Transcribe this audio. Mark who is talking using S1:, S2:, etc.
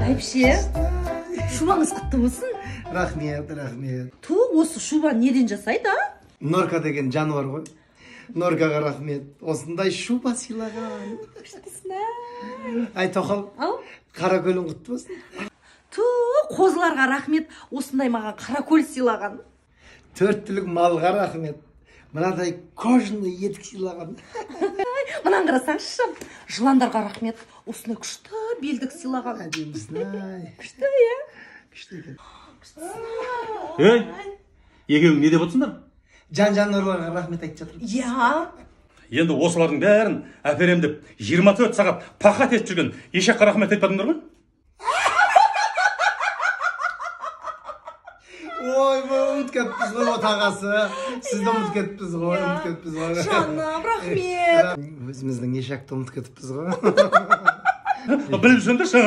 S1: Бәйбіше, шубаңыз құтты болсын.
S2: Рахмет, рахмет.
S1: Ту, осы шуба неден жасайды, а?
S2: Норка деген жануар ғой. Норкаға рахмет. Осындай шуба сыйлаған.
S1: Күштісің, ай.
S2: Ай, тоқал.
S1: Ау?
S2: Қаракөлің құтты болсын.
S1: Ту, қозыларға рахмет. Осындай маған қаракөл сыйлаған.
S2: Төрт түлік малға рахмет. Мынадай кожаный етік сыйлаған.
S1: Мынаны қарасаңызшы, жыландарға рахмет. Осындай күшті белдік сыйлаған.
S2: Әдемісің, ай.
S1: Күшті, иә?
S2: Күшті екен.
S3: Ей, екеуің не деп отырсыңдар?
S2: Жан жануарларға рахмет айтып жатырмыз.
S1: Иә.
S3: Енді осылардың бәрін әперем деп 24 сағат пахат етіп жүрген ешаққа рахмет айтпадыңдар ғой?
S2: Ой, ұмытып кетіппіз ғой, отағасы. Сізді ұмытып кетіппіз ғой, ұмытып кетіппіз ғой.
S1: Жаным, рахмет.
S2: Өзіміздің ешекті ұмытып кетіппіз ғой.
S3: Біліп жүрсеңдерші.